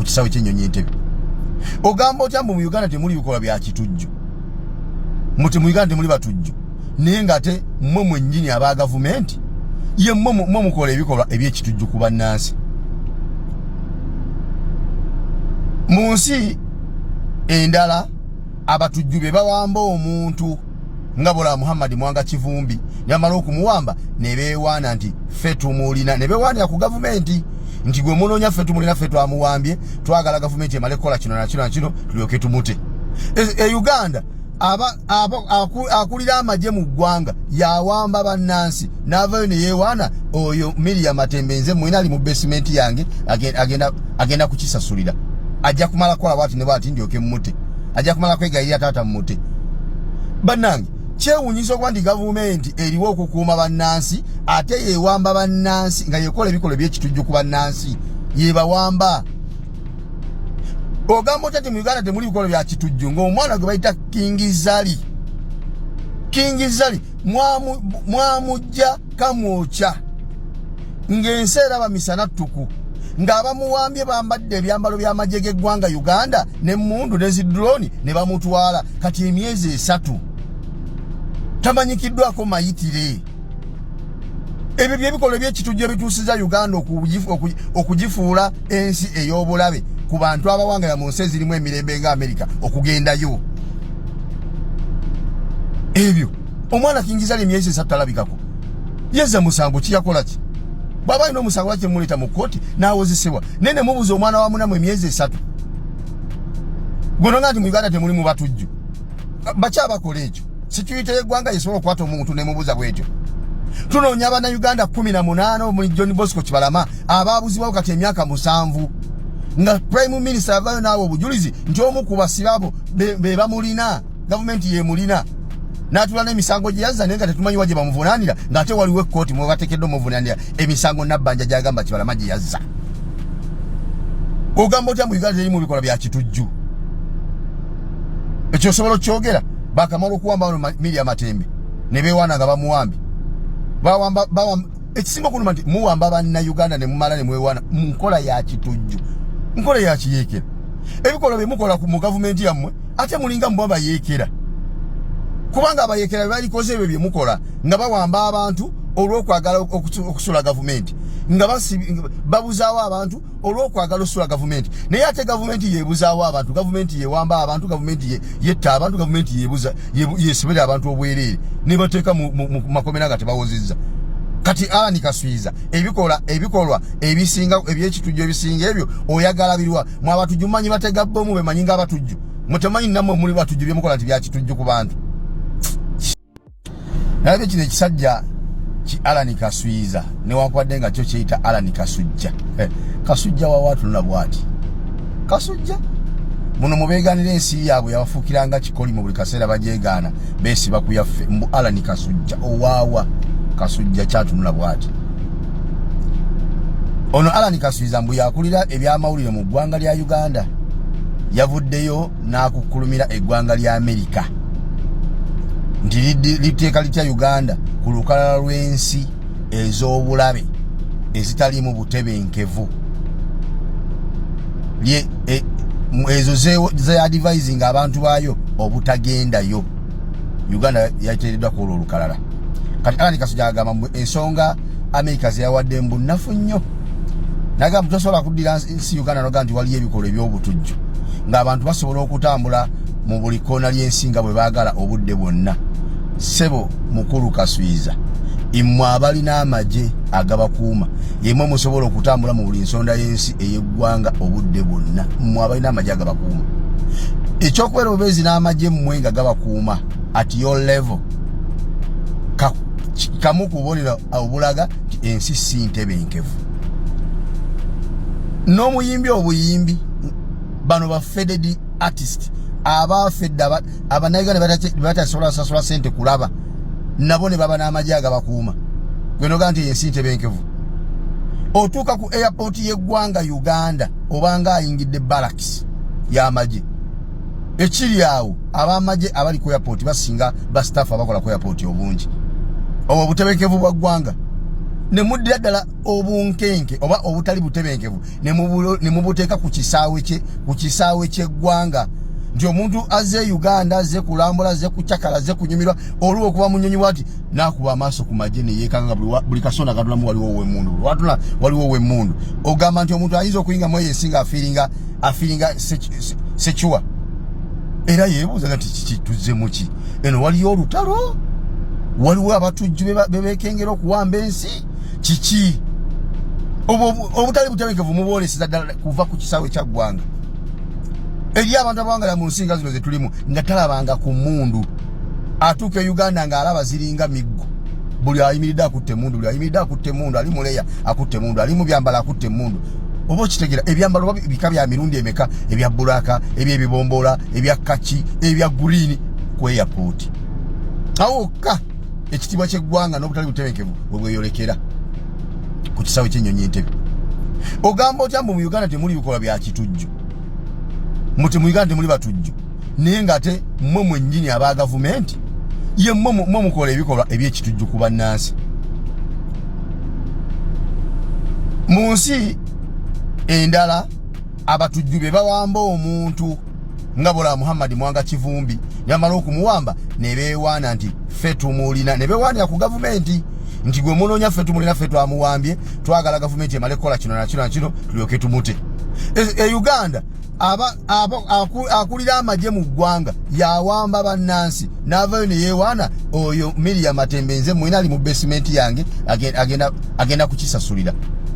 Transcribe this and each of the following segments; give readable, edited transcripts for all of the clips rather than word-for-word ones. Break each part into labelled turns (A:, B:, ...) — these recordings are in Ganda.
A: ku kisaawe ky'ennyonyi Entebe. Ogamba otya mbu mu Uganda temuli bikolwa bya kitujju, muti mu Uganda temuli batujju, naye ng'ate mmwe mwennyini aba gavumenti ye mmwe mukola ebikolwa eby'ekitujju ku bannansi mu nsi endala? Abatujju be bawamba omuntu nga bola Muhammad Mwanga Kivumbi, ne bamala okumuwamba ne beewaana nti ffe tumulina, ne beewaanira ku gavumenti nti gwe munoonya ffe tumulina, ffe twamuwambye, twagala gavumenti emale kukola kino nakino nakino tulyoke tumute. E Uganda akulira amagye mu ggwanga yawamba bannansi n'avayo ne yeewaana, oyo Miria Matembe nze mwina ali mu basement yange, agenda kukisasulira, ajja kumala kukola bwati ne bwati ndyoke mmute, ajja kumala kwegayirira taata mmute. Bannange, kyewuunyisa okuba nti gavumenti eriwo okukuuma bannansi ate yewamba bannansi nga yekola ebikolwa ebyekitujju ku bannansi, yebawamba. Ogamba otya nti mu Uganda temuli bikolwa bya kitujju ng'omwana gwe bayita Kingizali, Kingizali mwamujja Kamwokya ng'ensi eraba misana ttuku, ng'abamuwambye bambadde ebyambalo by'amagye g'eggwanga Uganda n'emmundu ne zidroni ne bamutwala, kati emyezi 3 tamanyikiddwako mayitire? Ebyo byebikolwa ebyekitujju ebituusiza Uganda okugifuula ensi ey'obulabe ku bantu abawangala mu nsi ezirimu emirembe nga Amerika okugendayo. Ebyo omwana Kingizali emyezi 3 talabikako, yezza musango kiyakola ki? Bw'aba alina omusango lwaki temuleeta mu kkooti n'awozesebwa? Naye ne mubuza omwana wa munamu emyezi 3, gwenonga nti mu Uganda temuli mu batujju bakyabakola ekyo. Security y'eggwanga yesobola okukwata omuntu nemubuuza bwetyo. Tunoonya Abannayuganda 18 omuli John Bosco Kibalama abaabuzibwawo kati emyaka 7, nga Prime Minister avayo naawe obujulizi nti omu ku basirabo be bamulina, gavumenti yemulina, n'atula n'emisango gye yazza, naye nga tetumanyi wa gye bamuvunaanira, ng'ate waliwo ekkooti mwe bateekeddwa omuvunaanira emisango nabbanja gy'agamba Kibalama gye yazza. Ogamba otya mu Uganda terimu bikolwa bya kitujju? Ekyo osobola okyogera? Bakamala okuwamba wano Miria Matembe ne beewaana nga bamuwambye. Bawamba, bawamba. Ekisinga okunuma nti muwamba Bannayuganda ne mumala ne mwewaana mu nkola ya kitujju, nkola ya kiyeekera. Ebikolwa bye mukola mu gavumenti yammwe ate mulinga mwe bayeekera, kubanga abayeekera be balikoze ebyo bye mukola nga bawamba abantu olw'okwagala okusula gavumenti, nga babuzaawo abantu olw'okwagala osula gavumenti. Naye ate gavumenti yebuzaawo abantu, gavumenti yewamba abantu, gavumenti yetta abantu, gavumenti yebuza yesibira abantu obwereere ne bateeka mu makomera nga tebawozezza. Kati Alani Kaswiza, ebikolwa ebisinga ebyekitujju ebisinga ebyo oyagala birwa? Mwe abatujju manyi batega bbomu, bemanyi nga abatujju mutemanyi nammwe muli batujju, byemukola nti byakitujju ku bantu. Nalabye kino ekisajja ki Alani Kaswiza, newankubadde nga kyo kyeyita Alani Kasujja. Kasujja wawatunula bwati Kasujja muno mubeeganira ensi yaabwe yabafuukiranga kikolimo, buli kaseera bajegaana beesiba ku yaffe. Mbu Alani Kasujja owaawa Kasujja kyatunula bwati. Ono Alani Kaswiza mbu yakulira ebyamawulire mu ggwanga lya Uganda, yavuddeyo n'akukkulumira eggwanga lya Amerika nti liteeka litya Uganda ku lukalala lw'ensi ez'obulabe ezitaliimu butebenkevu, ezo ze advising abantu baayo obutagendayo. Uganda yateereddwa ku olwo olukalala. Kati Alani Kasujja agamba mbu ensonga Amerika zeyawadde mbu nnafu nnyo. Nagamba tosobola kuddira nsi Uganda noga nti waliyo ebikolwa eby'obutujju ng'abantu basobola okutambula mu buli kkoona ly'ensi nga bwe baagala obudde bwonna. Ssebo mukulu Kaswiza, immwe abalina amagye agabakuuma, yemmwe musobola okutambula mu buli nsonda y'ensi ey'eggwanga obudde bwonna, mmwe abalina amagye agabakuuma. Ekyokubeera obubeezi n'amagye mmwe nga gabakuuma at your level kamu kubonera obulaga nti ensi si ntebenkevu. N'omuyimbi obuyimbi, bano ba faded artist abafedde Abannayuganda batasobola sasula sente kulaba nabo ne baba n'amagye agabakuuma, gwenoga nti ensi ntebenkevu. Otuuka ku airport y'eggwanga Uganda obanga ayingidde barracks y'amagye ekiri awo. Abamagye abali ku airport basinga ba staff abakola ku airport obungi. Obwo obutebenkevu bwa ggwanga? Ne muddira ddala obunkenke oba obutali butebenkevu ne mubuteeka ku kisaawe kye, ku kisaawe ky'eggwanga, nti omuntu azze e Uganda, azze kulambula, azze kucakala, azze kunyumirwa, olwo okuba mu nnyonyi bwati n'akuba amaaso ku magye ne yeekanga nga buli kasonda katulamu waliwo ow'emmundu, lwatula waliwo ow'emmundu. Ogamba nti omuntu ayinza okuyingamu eyo ensi nga afiiringa secure? Era yeebuuza nti kiki, tuzze muki eno? Waliyo olutalo? Waliwo abatujju bebekengera okuwamba ensi? Kiki obutali butebenkevu mubwoleseza ddala kuva ku kisaawe kya ggwanga eri abantu abawangala mu nsi nga zino zetulimu, nga talabanga ku mundu, atuuka e Uganda ng'alaba ziringa miggo. Buli ayimiridde akutte emundu, buli ayimiridde akutte emundu, ali muleya akutte emundu, ali mu byambalo akutte emundu. Oba okitegera, ebyambalo bika bya mirundi emeka? Ebya black, ebyebibombola, ebya khaki, ebya green. Ku airport awo wokka ekitiibwa ky'eggwanga n'obutali butebenkevu bwe bweyolekera ku kisaawe ky'ennyonyi Entebe. Ogamba otya mbu mu Uganda temuli bikolwa bya kitujju, muti mu Uganda temuli batujju, naye ng'ate mmwe mwennyini aba gavumenti ye mmwe mukola ebikolwa eby'ekitujju ku bannansi mu nsi endala? Abatujju be bawamba omuntu nga bola Muhammad Mwanga Kivumbi, yamala okumuwamba ne beewaana nti ffe tumulina, ne beewaanira ku gavumenti nti gwe munoonya ffe tumulina, ffe twamuwambye, twagala gavumenti emale kukola kino nakino nakino tulyoke tumute. E Uganda akulira amagye mu ggwanga yawamba bannansi n'avayo ne yeewaana, oyo Miria Matembe nze mwina, ali mu basement yange, agenda kukisasulira,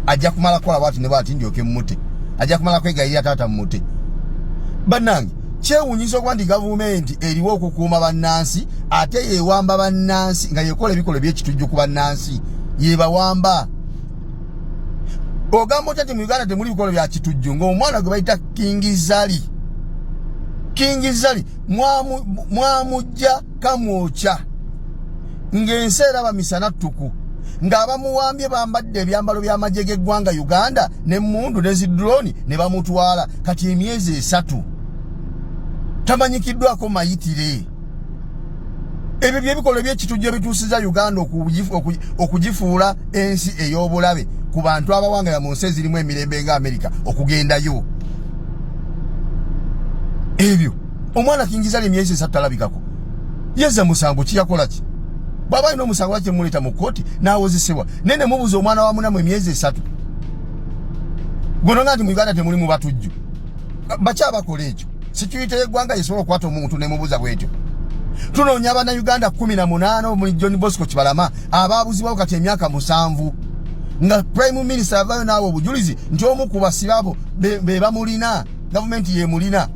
A: ajja kumala kukola bwati ne bwati ndyoke mmute, ajja kumala kwegayirira taata mmute. Bannange, kyewunyisa okuba nti gavumenti eriwo okukuuma bannansi ate yewamba bannansi, nga yekola ebikolwa ebyekitujju ku bannansi, yebawamba. Ogamba otya nti mu Uganda temuli bikolwa bya kitujju ng'omwana gwe bayita King Zali, King Zali mwamujja Kamwokya ng'ensi eraba misana ttuku, ng'abamuwambye bambadde ebyambalo by'amagye g'eggwanga Uganda n'emmundu ne zidroni ne bamutwala, kati emyezi 3 tamanyikiddwako mayitire. Ebyo byebikolwa ebyekitujju ebituusiza Uganda okugifuula ensi ey'obulabe ku bantu abawangala mu nsi ezirimu emirembe nga Amerika okugendayo. Ebyo omwana King Zali emyezi 3 talabikako, yeza musango kiyakola ki? Bw'aba alina omusango, lwaki temuleeta mu kkooti n'awozesebwa? Naye ne mubuza omwana wa munamu emyezi 3, gononga nti mu Uganda temuli mu batujju bakyabakola ekyo. Security y'eggwanga yesobola okukwata omuntu nemubuuza bwetyo. Tunoonya Abannayuganda 18 omuli John Bosco Kibalama abaabuzibwawo kati emyaka 7, nga Prime Minister avayo naawe obujulizi nti omu ku basibabo be bamulina, gavumenti yemulina,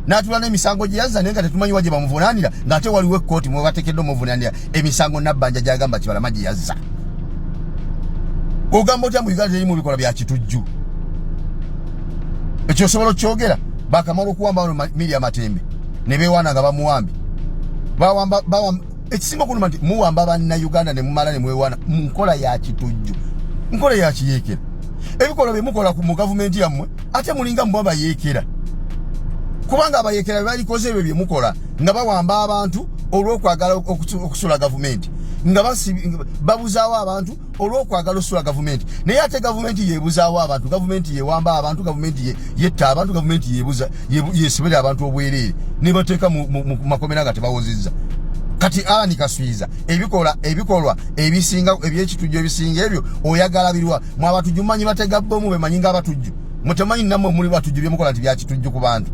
A: n'atula n'emisango gye yazza, naye nga tetumanyi wa gye bamuvunaanira, ng'ate waliwo ekkooti mwe bateekeddwa omuvunaanira emisango nabbanja gyagamba Kibalama gye yazza. Ogamba otya mu Uganda terimu bikolwa bya kitujju? Ekyo osobola okyogera? Bakamala okuwamba wano Miria Matembe ne beewaana nga bamuwambye, bawamba. Ekisinga okunuma nti muwamba Bannayuganda ne mumala ne mwewaana mu nkola ya kitujju, nkola ya kiyeekera. Ebikolwa bye mukola mu gavumenti yammwe ate mulinga mwe abayeekera, kubanga abayeekera be balikoze ebyo bye mukola, nga bawamba abantu olw'okwagala okusula gavumenti, nga babuzaawo abantu olw'okwagala osula gavumenti. Naye ate gavumenti yebuzaawo abantu, gavumenti yewamba abantu, gavumenti yetta abantu, gavumenti yebuza yesibira abantu obwereere ne bateeka mu makomera nga tebawozezza. Kati Alani Kaswiza, ebikolwa ebisinga ebyekitujju ebisinga ebyo oyagala birwa? Mwe abatujju manyi batega bomu, bemanyi nga abatujju mutemanyi nammwe muli batujju, byemukola nti byakitujju ku bantu.